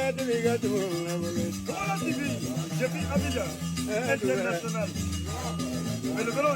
Voilà TV, depuis Abidjan, international. Mais le vélo,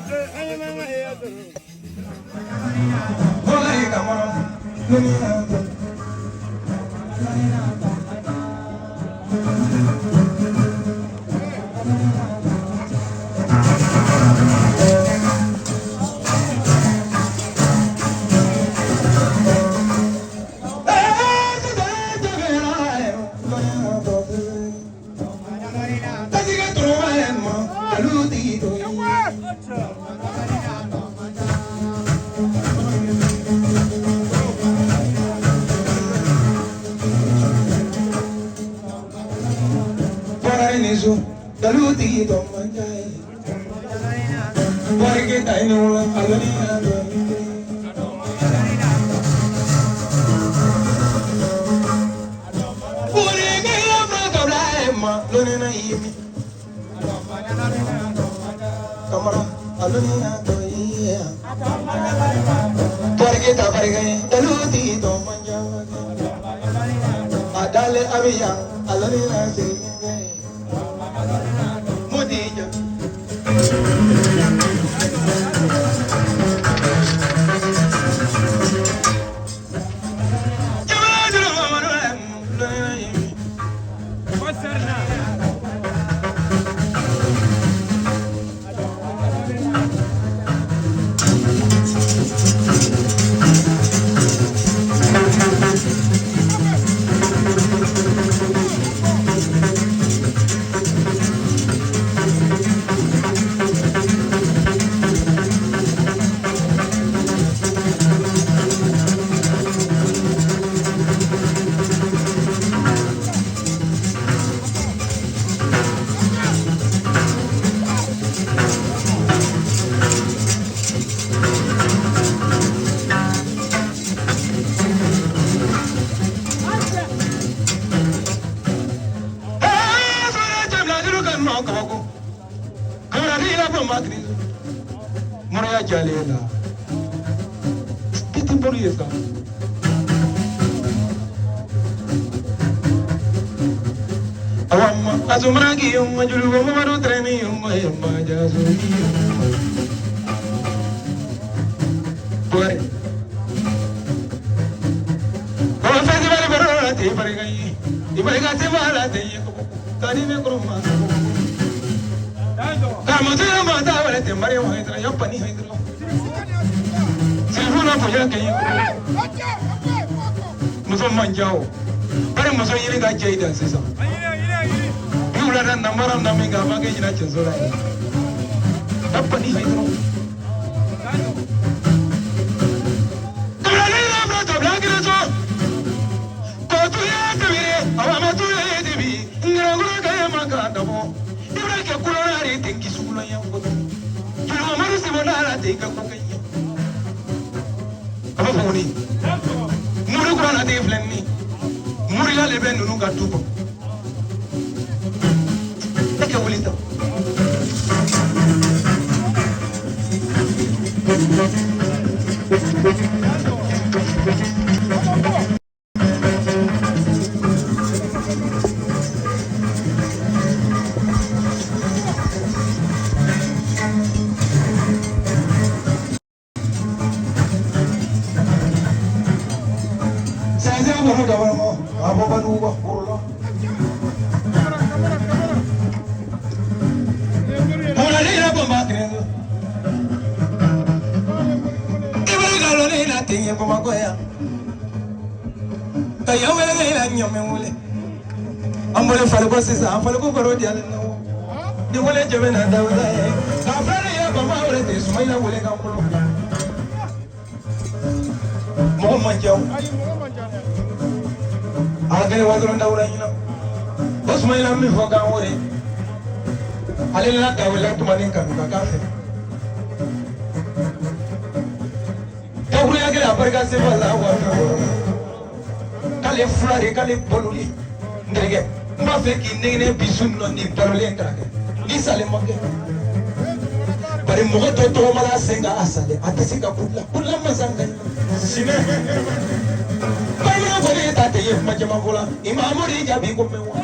tɛ ye kuma caman fɔ la i ma mori jaabi ko mɛn wa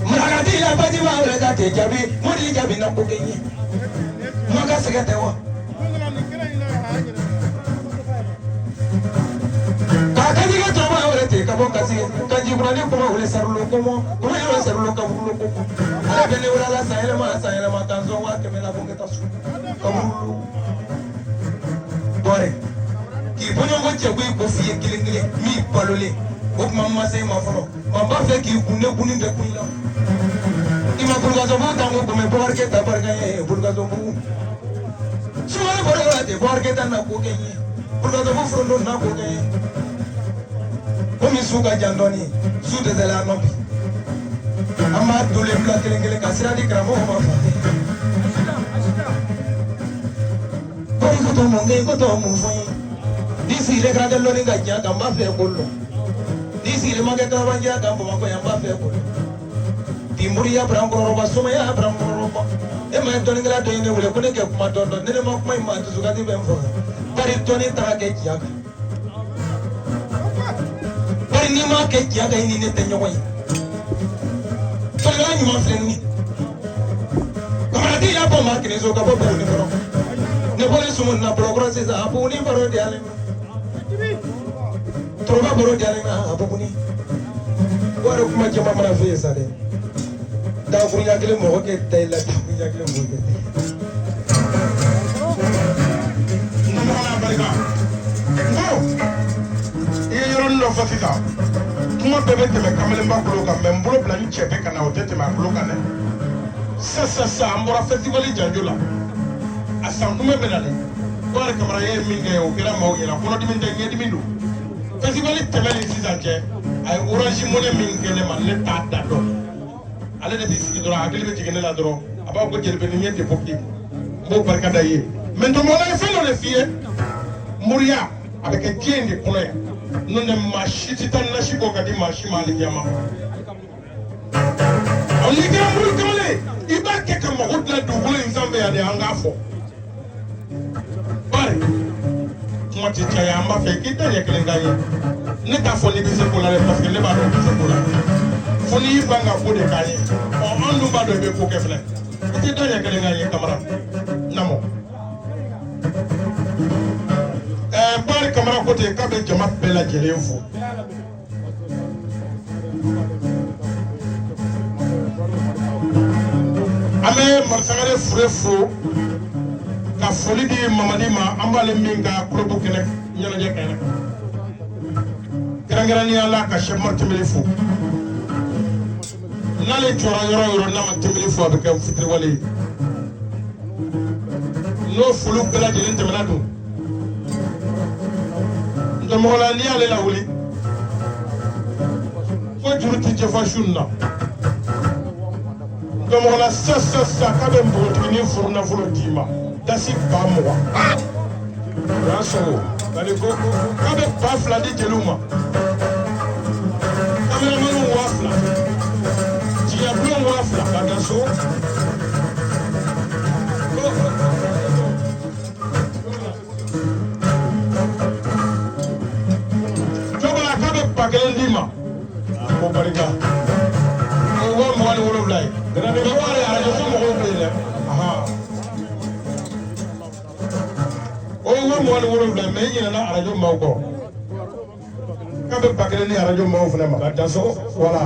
marakati la baji ma wele ka tɛ jaabi mori jaabi na ko kɛ n ye ma ka sɛgɛn tɛ wa k'a kanjigɛ tɔma wele ten ka bɔ kasi kanji kurani kuma wele sarulo kɔmɔ kuma yɛrɛ sarulo kaburulo kɔmɔ ale bɛ ne wele la san yɛlɛma san yɛlɛma kan sɔn 100,000 la ko n ka taa so kaburulo bɔrɛ k'i bɔɲɔgɔn cɛ ko i ko f'i ye kelen kelen min balolen o tuma n ma se i ma fɔlɔ ma n b'a fɛ k'i kun ne kunni bɛ kun i la i ma Burukasɔnbugu tan ko kun bɛ Bɔkari Keyita barika ye Burukasɔnbugu sumaworo bɔra la ten Bɔkari Keyita na ko kɛ n ye Burukasɔnbugu forondo na ko kɛ n ye komi su ka jan dɔɔni su dɛsɛla an nɔ bi an b'a dolen bila kelen kelen ka sira di karamɔgɔ ma fa ko i ko to mun kɛ i ko to mun fɔ n ye n'i sigilen kɛra kɛ lɔnni ka diɲɛ kan n b'a fɛ ko lɔn n'i sigilen ma kɛ kalabanciya kan Bamakɔ yan n b'a fɛ ko lɔn bi moriya barankɔrɔba somaya barankɔrɔba e ma ye dɔnnikɛla dɔ ye ne wele ko ne kɛ kuma dɔn dɔn ne ne ma kuma in ma dusukasi bɛ n faga bari dɔnni taga kɛ diɲɛ kan bari n'i m'a kɛ diɲɛ kan i ni ne tɛ ɲɔgɔn ye dɔnnikɛla ɲuman filɛ nin ye kamaradi y'a bɔ maa kelen so ka bɔ Buguni kɔnɔ ne bɔlen sumu na bɔlɔkɔrɔ sisan a Buguni baro diyalen na toroba baro diyalen na a Buguni wari kuma caman mana f'i ye sa dɛ dakuruɲa kelen mɔgɔ kɛ da i la dakuruɲa kelen mɔgɔ kɛ da i la. N barika n ko i ye yɔrɔnin dɔ fɔ sisan kuma bɛɛ bɛ tɛmɛ kamalenba kulo kan mɛ n bolo bila n cɛ bɛ ka na o tɛ tɛmɛ a kulo kan dɛ sisan sisan an bɔra festival janjo la a san kunbɛ bɛ na dɛ Bɔkari Kamara ye min kɛ o kɛra maaw ɲɛna kɔnɔdimi tɛ ɲɛdimi don festival tɛmɛ ni sisan cɛ a ye orange money min kɛ ne ma ne t'a da dɔn ale de b'i sigi dɔrɔn a hakili bɛ jigin ne la dɔrɔn a b'a fɔ ko jelibe ni n ye depo k'i kun n b'o barika da i ye mɛ ntɔmɔla ye fɛn dɔ de f'i ye moriya a bɛ kɛ diɲɛ in de kɔnɔ yan n'o tɛ maa si tɛ taa nasi bɔ ka di maa si ma hali ɲɛma ɔ n'i kɛra mori kamalen i b'a kɛ ka mago dilan dugukolo in sanfɛ yan de an k'a fɔ bari kuma tɛ caya an b'a fɛ k'i da ɲɛ kelen k'an ye ne t'a fɔ n'i bɛ se ko la dɛ parce que ne b'a dɔn i bɛ se ko la fo n'i y'i ban ka ko de k'an ye ɔ an dun b'a dɔn i bɛ ko kɛ fɛnɛ i tɛ da ɲɛ kelen k'an ye Kamara namɔ ɛɛ Bari Kamara ko ten k'a bɛ jama bɛɛ lajɛlen fo. An bɛ Marisangare Fure fo ka foli di Mamadi ma an b'ale min ka kulobu kɛnɛ ɲɛnajɛ kɛnɛ kɛrɛnkɛrɛnnenya la ka Sɛki Umaru Tembeli fo n'ale jɔra yɔrɔ o yɔrɔ n'a ma Tembeli fo a bɛ kɛ fitiriwale ye n'o foliw bɛɛ lajɛlen tɛmɛna dun ntɔmɔgɔla n'i y'ale lawuli ko juru ti cɛfa su nin na ntɔmɔgɔla sisan sisan sisan k'a bɛ npogotiginin furu nafolo d'i ma dasi 20,000 o y'a sɔrɔ k'a bɛ 2,000 di jeliw ma kameramaniw 2,000 jigiyabulon 2,000 ka da so. Jɔbala k'a bɛ 1,000 d'i ma o barika o ye 27,000 ye mɛ wari arajo so mɔgɔw bɛ yen dɛ o ye 27,000 ye mɛ i ɲinɛna arajo maaw kɔ k'a bɛ 1,000 di arajo maaw fana ma ka da so wala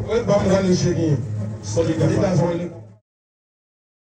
o ye 28,000 ye i da so.